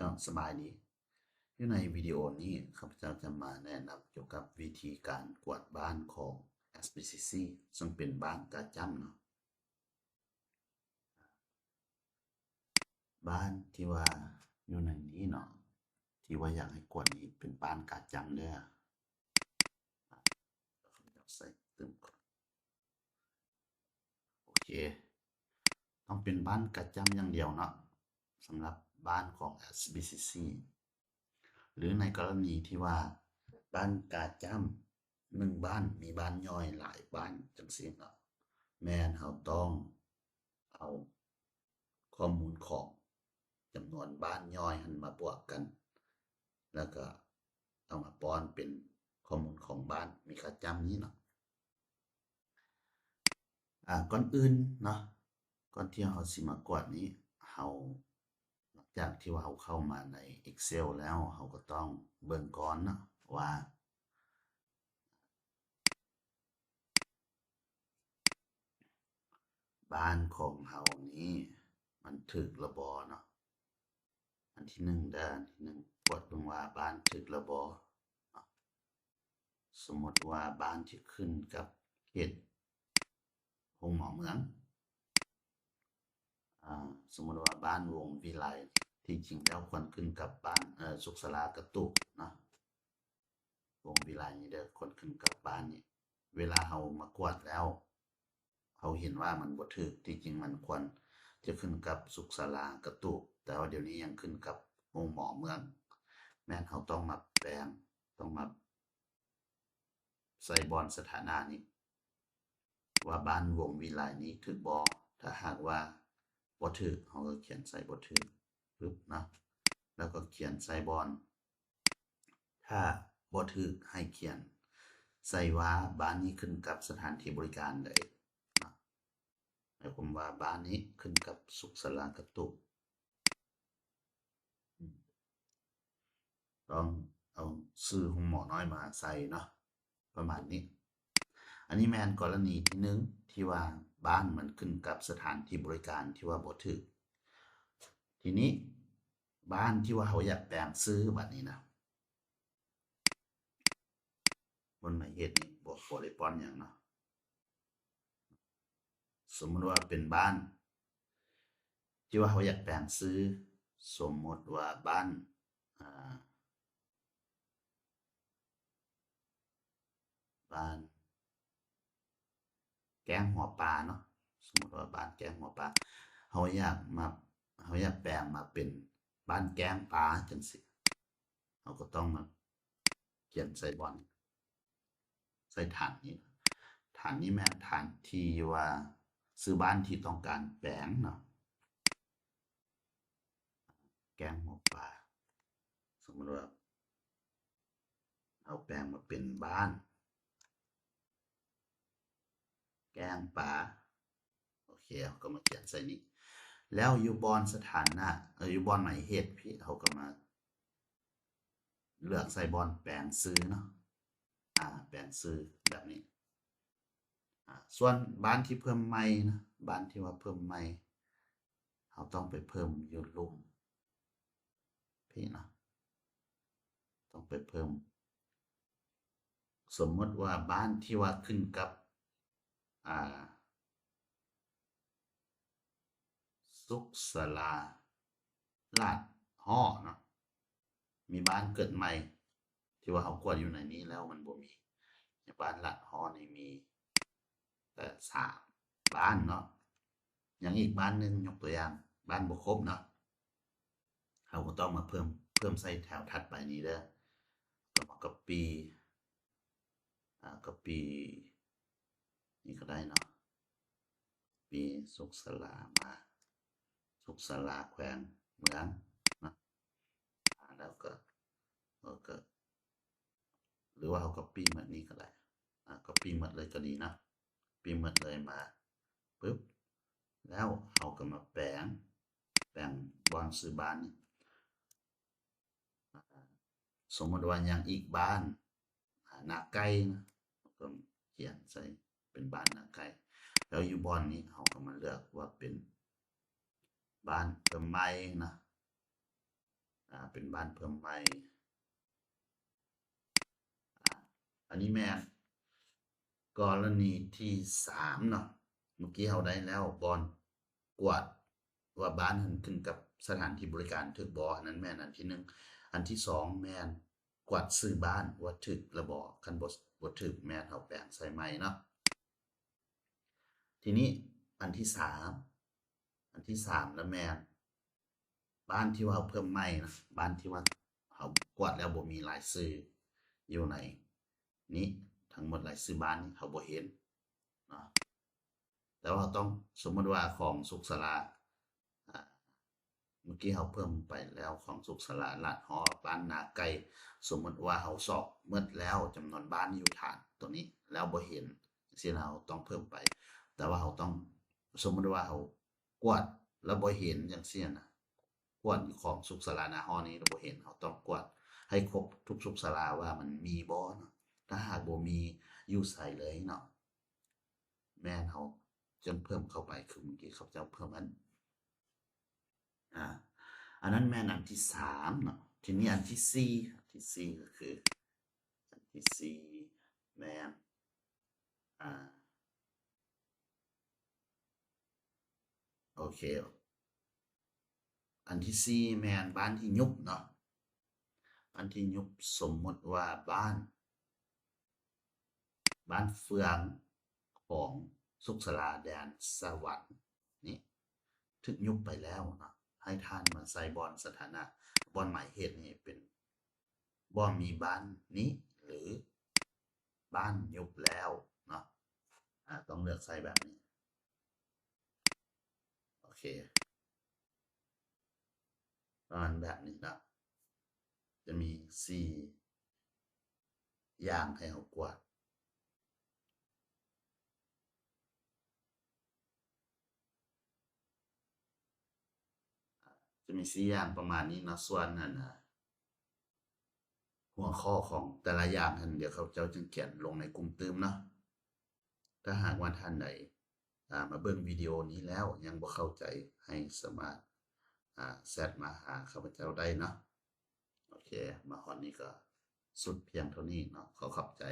ເຈົ້າ ສະບາຍດີ. ຢູ່ໃນວິດີໂອນີ້ ຂ້າພະເຈົ້າຈະມາແນະນຳກ່ຽວກັບວິທີການກວດບ້ານຂອງ ເອສບີຊີຊີ ເຊິ່ງເປັນບ້ານກະຈ້ຳເນາະ. ບ້ານທີ່ວ່າຢູ່ໃນນີ້ເນາະ ທີ່ວ່າຢາກໃຫ້ກວດນີ້ເປັນບ້ານກະຈ້ຳເດີ້. ເອົາໃສ່ຕື່ມກ່ອນ. ໂອເຄ ຕ້ອງເປັນບ້ານກະຈ້ຳຢ່າງດຽວເນາະ ສຳລັບບ້ານຂອງ ເອສບີຊີຊີ ຫຼືໃນກໍລະນີທີ່ວ່າບ້ານກະຈ້ຳໜຶ່ງບ້ານມີບ້ານຍ່ອຍຫຼາຍບ້ານຈັ່ງຊີ້ເນາະ ແມ່ນເຮົາຕ້ອງເອົາຂໍ້ມູນຂອງຈຳນວນບ້ານຍ່ອຍຫັ້ນມາບວກກັນ ແລ້ວກໍເອົາມາປ້ອນເປັນຂໍ້ມູນຂອງບ້ານມີກະຈ້ຳນີ້ເນາະ. ອາ ກ່ອນອື່ນເນາະ ກ່ອນທີ່ເຮົາຊິມາກວດນີ້ ເຮົາ ຫຼັງຈາກທີ່ວ່າເຮົາເຂົ້າມາໃນ Excel ແລ້ວ ເຮົາກໍຕ້ອງເບິ່ງກ່ອນເນາະວ່າ ບ້ານຂອງເຮົານີ້ມັນຖືກລະບໍ່ເນາະ. ອັນທີໜຶ່ງເດີ້ ອັນທີໜຶ່ງ ກວດເບິ່ງວ່າບ້ານຖືກລະບໍ່ເນາະ. ສົມມຸດວ່າບ້ານທີ່ຂຶ້ນກັບເຂດໂຮງໝໍເມືອງ ອາ ສົມມຸດວ່າບ້ານວົງວິໄລ ທີ່ຈິງແລ້ວຄວນຂຶ້ນກັບບ້ານ ເອີ ສຸກສາລາກະຕຸກເນາະ. ວົງວິໄລນີ້ເດີ້ ຄວນຂຶ້ນກັບບ້ານນີ້ ເວລາເຮົາມາກວດແລ້ວ ເຮົາເຫັນວ່າມັນບໍ່ຖືກ ທີ່ຈິງມັນຄວນຈະຂຶ້ນກັບສຸກສາລາກະຕຸກ ແຕ່ວ່າດຽວນີ້ຍັງຂຶ້ນກັບໂຮງໝໍເມືອງ. ແມ່ນເຮົາຕ້ອງມາແປງ ຕ້ອງມາໃສ່ບ່ອນສະຖານະນີ້ ວ່າບ້ານວົງວິໄລນີ້ຖືກບໍ່? ຖ້າຫາກວ່າບໍ່ຖືກ ເຮົາກໍຂຽນໃສ່ບໍ່ຖືກ ປຶບເນາະ ແລ້ວກໍຂຽນໃສ່ບ່ອນ ຖ້າບໍ່ຖືກໃຫ້ຂຽນໃສ່ວ່າບ້ານນີ້ຂຶ້ນກັບສະຖານທີ່ບໍລິການໃດເນາະ ໝາຍຄວາມວ່າບ້ານນີ້ຂຶ້ນກັບສຸກສາລາກະຕຸກ. ອືມ ຕ້ອງເອົາຊື່ໂຮງໝໍນ້ອຍມາໃສ່ເນາະ ປະມານນີ້. ອັນນີ້ແມ່ນກໍລະນີທີໜຶ່ງ ທີ່ວ່າບ້ານມັນຂຶ້ນກັບສະຖານທີ່ບໍລິການທີ່ວ່າບໍ່ຖືກ. ທີນີ້ບ້ານທີ່ວ່າເຮົາຢາກແປງຊື່ບາດນີ້ນະ ບ່ອນໝາຍເຫດນີ້ບໍ່ ບໍ່ໄດ້ປ້ອນຫຍັງເນາະ. ສົມມຸດວ່າເປັນບ້ານທີ່ວ່າເຮົາຢາກແປງຊື່ ສົມມຸດວ່າບ້ານ ອາ ບ້ານແກ້ງຫົວປາເນາະ ສົມມຸດວ່າບ້ານແກ້ງຫົວປາ ເຮົາຢາກມາ ເຮົາຢາກແປງມາເປັນບ້ານແກ້ງປາຈັ່ງຊີ້ ເຮົາກໍຕ້ອງມາຂຽນໃສ່ບ່ອນ ໃສ່ຖານນີ້ ຖານນີ້ແມ່ນຖານທີ່ວ່າຊື່ບ້ານທີ່ຕ້ອງການແປງເນາະ ແກ້ງຫົວປາ. ສົມມຸດວ່າເຮົາແປງມາເປັນບ້ານແກ້ງປາ ໂອເຄ ເຮົາກໍມາຂຽນໃສ່ນີ້ ແລ້ວຢູ່ບ່ອນສະຖານະ ເອີ ຢູ່ບ່ອນໝາຍເຫດພີ້ ເຮົາກໍມາເລືອກໃສ່ບ່ອນແປງຊື່ເນາະ ອາ ແປງຊື່ແບບນີ້. ອາ ສ່ວນບ້ານທີ່ເພີ່ມໃໝ່ນະ ບ້ານທີ່ວ່າເພີ່ມໃໝ່ ເຮົາຕ້ອງໄປເພີ່ມຢູ່ລຸ່ມພີ້ເນາະ ຕ້ອງໄປເພີ່ມ ສົມມຸດວ່າບ້ານທີ່ວ່າຂຶ້ນກັບ ອາ ສຸກສາລາ ລາດຫໍ້ເນາະ ມີບ້ານເກີດໃໝ່ ທີ່ວ່າເຮົາກວດຢູ່ໃນນີ້ແລ້ວມັນບໍ່ມີ ໃນບ້ານລາດຫໍ້ນີ້ມີແຕ່ສາມບ້ານເນາະ ຍັງອີກບ້ານໜຶ່ງ ຍົກຕົວຢ່າງ ບ້ານບໍ່ຄົບເນາະ ເຮົາກໍຕ້ອງມາເພີ່ມ ເພີ່ມໃສ່ແຖວຖັດໄປນີ້ເດີ້ ກໍມາກັອບປີ້ ອາ ກັອບປີ້ນີ້ກໍໄດ້ເນາະ ປີ້ສຸກສາລາມາ ສຸກສາລາແຂວງເມືອງເນາະ ອາ ແລ້ວກໍ ກໍ ກໍ ຫຼືວ່າເຮົາກັອບປີ້ໝົດນີ້ກໍໄດ້ ອາ ກັອບປີ້ໝົດເລີຍກໍດີເນາະ ປີ້ໝົດເລີຍມາປຶບ ແລ້ວເຮົາກໍມາແປງ ແປງບ່ອນຊື່ບ້ານນີ້ ອາ ສົມມຸດວ່າຍັງອີກບ້ານ ອາ ນາໄກ່ນະ ເຮົາກໍຂຽນໃສ່ເປັນບ້ານນາໄກ່ ແລ້ວຢູ່ບ່ອນນີ້ເຮົາກໍມາເລືອກວ່າເປັນບ້ານເພີ່ມໃໝ່ນະ ອາ ເປັນບ້ານເພີ່ມໃໝ່. ອາ ອັນນີ້ແມ່ນກໍລະນີທີສາມເນາະ. ເມື່ອກີ້ເຮົາໄດ້ແລ້ວ ບ່ອນກວດວ່າບ້ານຫັ້ນຂຶ້ນກັບສະຖານທີ່ບໍລິການຖືກບໍ່? ອັນນັ້ນແມ່ນອັນທີໜຶ່ງ. ອັນທີສອງແມ່ນກວດຊື່ບ້ານວ່າຖືກແລ້ວບໍ່? ຄັນບໍ່ ບໍ່ຖືກແມ່ນເຮົາແປງໃສ່ໃໝ່ເນາະ. ທີນີ້ອັນທີສາມ ອັນທີສາມລະແມ່ນບ້ານທີ່ວ່າເຮົາເພີ່ມໃໝ່ນະ, ບ້ານທີ່ວ່າເຮົາກວດແລ້ວບໍ່ມີລາຍຊື່ຢູ່ໃນນີ້, ທັງໝົດລາຍຊື່ບ້ານນີ້ເຮົາບໍ່ເຫັນເນາະ. ແຕ່ວ່າເຮົາຕ້ອງ ສົມມຸດວ່າຂອງສຸກສາລາ ອາ ເມື່ອກີ້ເຮົາເພີ່ມໄປແລ້ວ ຂອງສຸກສາລາ ລາດຮອດ ບ້ານນາໄກ່. ສົມມຸດວ່າເຮົາຊອກໝົດແລ້ວ ຈຳນວນບ້ານຢູ່ຖານໂຕນີ້ແລ້ວບໍ່ເຫັນ ຈັ່ງຊີ້ນະ ເຮົາຕ້ອງເພີ່ມໄປ. ແຕ່ວ່າເຮົາຕ້ອງ ສົມມຸດວ່າເຮົາກວດແລ້ວບໍ່ເຫັນຈັ່ງຊີ້ນະ, ກວດຢູ່ຂອງສຸກສາລານາຮອດນີ້ແລ້ວບໍ່ເຫັນ, ເຮົາຕ້ອງກວດໃຫ້ຄົບທຸກສຸກສາລາວ່າມັນມີບໍ່ເນາະ. ຖ້າຫາກບໍ່ມີຢູ່ໃສເລີຍເນາະ ແມ່ນເຮົາຈຶ່ງເພີ່ມເຂົ້າໄປ ຄືເມື່ອກີ້ຂ້າພະເຈົ້າເພີ່ມອັນ ອາ ອັນນັ້ນແມ່ນອັນທີສາມເນາະ. ທີນີ້ອັນທີສີ່ ອັນທີສີ່ກໍຄື ອັນທີສີ່ແມ່ນ ອາ ໂອເຄ ອັນທີສີ່ແມ່ນບ້ານທີ່ຍຸບເນາະ. ບ້ານທີ່ຍຸບ ສົມມຸດວ່າບ້ານ ບ້ານເຟືອງຂອງສຸກສາລາແດນສະຫວັນນີ້ຖືກຍຸບໄປແລ້ວເນາະ, ໃຫ້ທ່ານມາໃສ່ບ່ອນສະຖານະ ບ່ອນໝາຍເຫດນີ້ເປັນ ບໍ່ມີບ້ານນີ້ ຫຼື ບ້ານຍຸບແລ້ວເນາະ. ອາ ຕ້ອງເລືອກໃສ່ແບບນີ້. ໂອເຄ ປະມານແບບນີ້ເນາະ. ຈະມີສີ່ຢ່າງໃຫ້ເຮົາກວດ. ຈະມີສີ່ຢ່າງປະມານນີ້ເນາະ. ສ່ວນອັນ ອາ ຫົວຂໍ້ຂອງແຕ່ລະຢ່າງຫັ້ນ ດຽວຂ້າພະເຈົ້າຈຶ່ງຂຽນລົງໃນກຸ່ມຕື່ມເນາະ. ຖ້າຫາກວ່າທ່ານໃດ ອາ ມາເບິ່ງວິດີໂອນີ້ແລ້ວຍັງບໍ່ເຂົ້າໃຈ ໃຫ້ສາມາດ ອາ ແຊັດມາຫາຂ້າພະເຈົ້າໄດ້ເນາະ. ໂອເຄ ມາຮອດນີ້ກໍສຸດພຽງເທົ່ານີ້ເນາະ. ຂໍຂອບໃຈ.